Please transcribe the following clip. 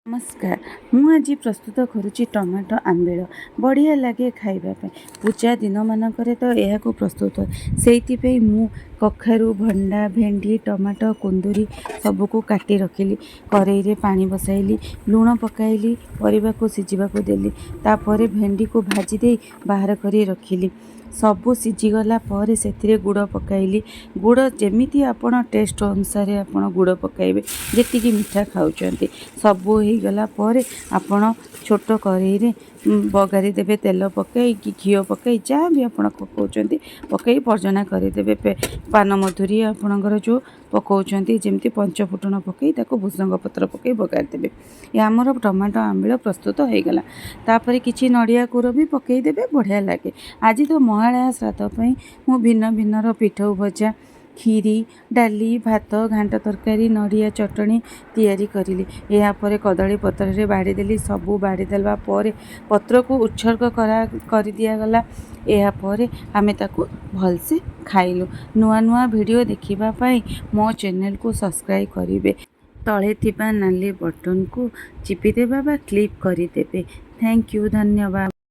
ନମସ୍କାର। ମୁଁ ଆଜି ପ୍ରସ୍ତୁତ କରୁଛି ଟମାଟୋ ଆମ୍ବିଳ। ବଢ଼ିଆ ଲାଗେ ଖାଇବା ପାଇଁ। ପୂଜା ଦିନମାନଙ୍କରେ ତ ଏହାକୁ ପ୍ରସ୍ତୁତ। ସେଇଥିପାଇଁ ମୁଁ କଖାରୁ, ଭଣ୍ଡା, ଭେଣ୍ଡି, ଟମାଟୋ, କୁନ୍ଦୁରି ସବୁକୁ କାଟି ରଖିଲି। କରେଇରେ ପାଣି ବସାଇଲି, ଲୁଣ ପକାଇଲି, ପରିବାକୁ ସିଝିବାକୁ ଦେଲି। ତାପରେ ଭେଣ୍ଡିକୁ ଭାଜି ଦେଇ ବାହାର କରି ରଖିଲି। ସବୁ ସିଝିଗଲା ପରେ ସେଥିରେ ଗୁଡ଼ ପକାଇଲି। ଗୁଡ଼ ଯେମିତି ଆପଣ ଟେଷ୍ଟ ଅନୁସାରେ ଆପଣ ଗୁଡ଼ ପକାଇବେ, ଯେତିକି ମିଠା ଖାଉଛନ୍ତି। ସବୁ ହେଇଗଲା ପରେ ଆପଣ ଛୋଟ କରେଇରେ ବଘାରି ଦେବେ, ତେଲ ପକାଇ କି ଘିଅ ପକାଇ, ଯାହା ବି ଆପଣ ପକାଉଛନ୍ତି ପକାଇ ପର୍ଜନା କରିଦେବେ। ପାନମଧୁରୀ ଆପଣଙ୍କର ଯେଉଁ ପକାଉଛନ୍ତି, ଯେମିତି ପଞ୍ଚଫୁଟଣ ପକାଇ ତାକୁ ଭୃସଙ୍ଗ ପତ୍ର ପକାଇ ବଘାରି ଦେବେ। ଏ ଆମର ଟମାଟୋ ଆମ୍ବିଳ ପ୍ରସ୍ତୁତ ହେଇଗଲା। ତାପରେ କିଛି ନଡ଼ିଆ କୋର ବି ପକାଇଦେବେ, ବଢ଼ିଆ ଲାଗେ। ଆଜି ତ ମହାଳୟା ଶ୍ରାଦ୍ଧ ପାଇଁ ମୁଁ ଭିନ୍ନ ଭିନ୍ନର ପିଠଉ ଭଜା, କ୍ଷୀରି, ଡାଲି, ଭାତ, ଘାଣ୍ଟ ତରକାରୀ, ନଡ଼ିଆ ଚଟଣି ତିଆରି କରିଲି। ଏହାପରେ କଦଳୀ ପତ୍ରରେ ବାଢ଼ିଦେଲି। ସବୁ ବାଢ଼ି ଦେବା ପରେ ପତ୍ରକୁ ଉତ୍ସର୍ଗ କରିଦିଆଗଲା। ଏହାପରେ ଆମେ ତାକୁ ଭଲସେ ଖାଇଲୁ। ନୂଆ ନୂଆ ଭିଡ଼ିଓ ଦେଖିବା ପାଇଁ ମୋ ଚ୍ୟାନେଲକୁ ସବସ୍କ୍ରାଇବ୍ କରିବେ। ତଳେ ଥିବା ନାଲି ବଟନ୍କୁ ଚିପିଦେବା ବା କ୍ଲିକ୍ କରିଦେବେ। Thank you, ଧନ୍ୟବାଦ।